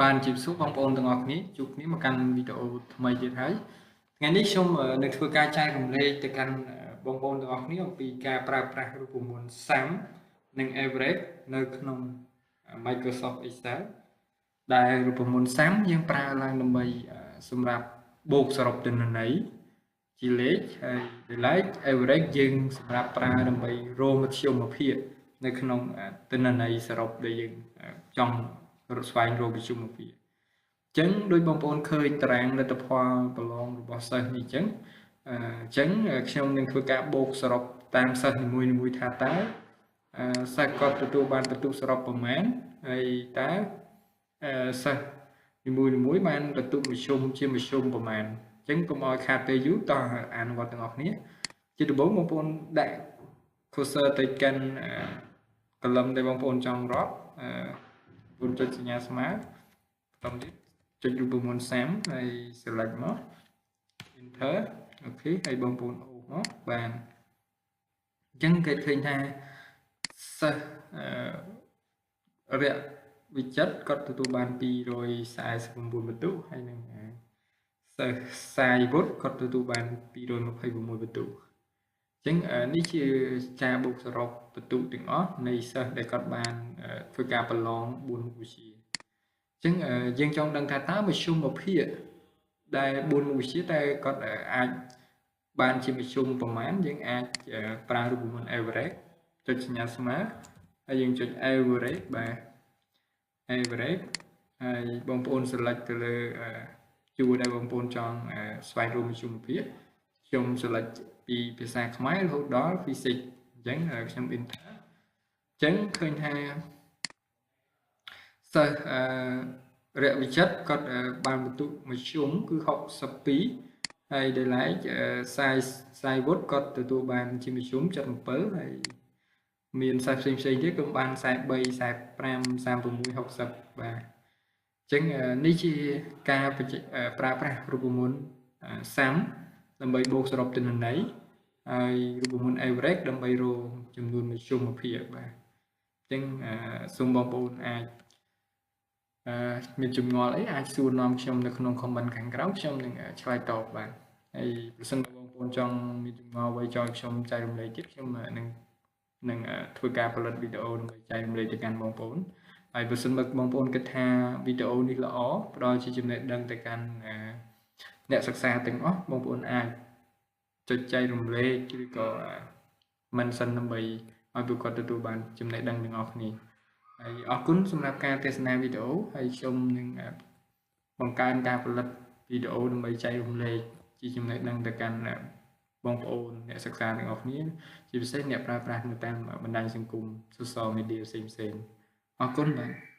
បានជម្រាបសួរបងប្អូនទាំងអស់គ្នាជួបគ្នាមកកាន់វីដេអូថ្មីទៀតហើយថ្ងៃនេះខ្ញុំនឹងធ្វើការចែករំលែកទៅកាន់បងប្អូនទាំងអស់គ្នាអំពីការប្រើប្រាស់រូបមន្ត Sum និង Average នៅក្នុង Microsoft Excel ដែលរូបមន្ត Sum យើងប្រើឡើងដើម្បីសម្រាប់បូកសរុបទិន្នន័យជាលេខហើយ like average យើងសម្រាប់ប្រើដើម្បីរកមធ្យមភាគនៅក្នុងទិន្នន័យសរុបដែលយើងចង់ស្វែងរកវិជុំភាគអញ្ចឹងដូចបងប្អូនឃើញតារាងលទ្ធផលប្រឡងរបស់សិស្សនេះអញ្ចឹងខ្ញុំនឹងធ្វើការបូកសរុបតាមសិស្សនីមួយៗថាតើសិស្សគាត់ទទួលបានពិន្ទុសរុបប្រមាណហើយតើសិស្សនីមួយៗបានពិន្ទុមធ្យមជាមធ្យមប្រមាណអញ្ចឹងកុំឲ្យខាតពេលយូរតោះអនុវត្តទាំងអស់គ្នាជាដំបូងបងប្អូនដាក់ cursor ទៅកាន់ column ដែលបងប្អូនចង់រាប់បងចុចសញ្ញាស្មើបន្តទៀតចុចរូបមន្ត Sum ហើយ select មក enter OK ហើយបងប្អូនអូសមកបានអញ្ចឹងគេឃើញថាសិស្សអឺរយៈវិចិត្រគាត់ទទួលបាន249ពិន្ទុហើយនឹងសិស្សសាយវុឌ្ឍគាត់ទទួលបាន226ពិន្ទុអញ្ចឹងនេះជាការបូកសរុបពិន្ទុទាំងអស់នៃសិស្សដែលគាត់បានធ្វើការប្រឡង4មុខវិជ្ជាអញ្ចឹងយើងចង់ដឹងថាតើមធ្យមភាគដែល4មុខវិជ្ជាតែគាត់អាចបានជាមធ្យមប្រមាណយើងអាចប្រើរូបមន្ត average ចុចសញ្ញាស្មើហើយយើងចុច average បាទ average ហើយបងប្អូន select ទៅលើជួរដែលបងប្អូនចង់ស្វែងរកមធ្យមភាគខ្ញុំ select ពីភាសាខ្មែររហូតដល់ physics អញ្ចឹងខ្ញុំ enter អញ្ចឹងឃើញថាសិស្សអឺរយៈវិចិត្រគាត់បានពិន្ទុមធ្យមគឺ62ហើយដែលឡែកសាយសាយវុឌ្ឍគាត់ទទួលបានជាមធ្យម77ហើយមានសិស្សផ្សេងផ្សេងទៀតក៏បាន43 45 36 60បាទអញ្ចឹងនេះជាការប្រើប្រាស់រូបមន្ត Sum ដើម្បីបូកសរុបទិន្នន័យហើយរូបមន្ត average ដើម្បីរកចំនួនមធ្យមភាគបាទអញ្ចឹងសូមបងប្អូនអាចមានចម្ងល់អីអាចសួរនាំខ្ញុំនៅក្នុង comment ខាងក្រោមខ្ញុំនឹងឆ្លើយតបបាទហើយប្រសិនបើបងប្អូនចង់មានចម្ងល់អ្វីចង់ខ្ញុំចែករំលែកទៀតខ្ញុំនឹងធ្វើការផលិតវីដេអូដើម្បីចែករំលែកទៅកាន់បងប្អូនហើយបើសិនបើបងប្អូនគិតថាវីដេអូនេះល្អផ្ដល់ជាចំណេះដឹងទៅកាន់អ្នកសិក្សាទាំងអស់បងប្អូនអាចចុចចែករំលែកឬក៏ mention ដើម្បីឲ្យពួកគាត់ទទួលបានចំណេះដឹងទាំងអស់គ្នាហើយអរគុណសម្រាប់ការទស្សនាវីដេអូហើយខ្ញុំនឹងបង្កើនការផលិតវីដេអូដើម្បីចែករំលែកជាចំណេះដឹងទៅកាន់បងប្អូនអ្នកសិក្សាទាំងអស់គ្នាជាពិសេសអ្នកប្រើប្រាស់នៅតាមបណ្ដាញសង្គម social media ផ្សេងៗអរគុណបាទ។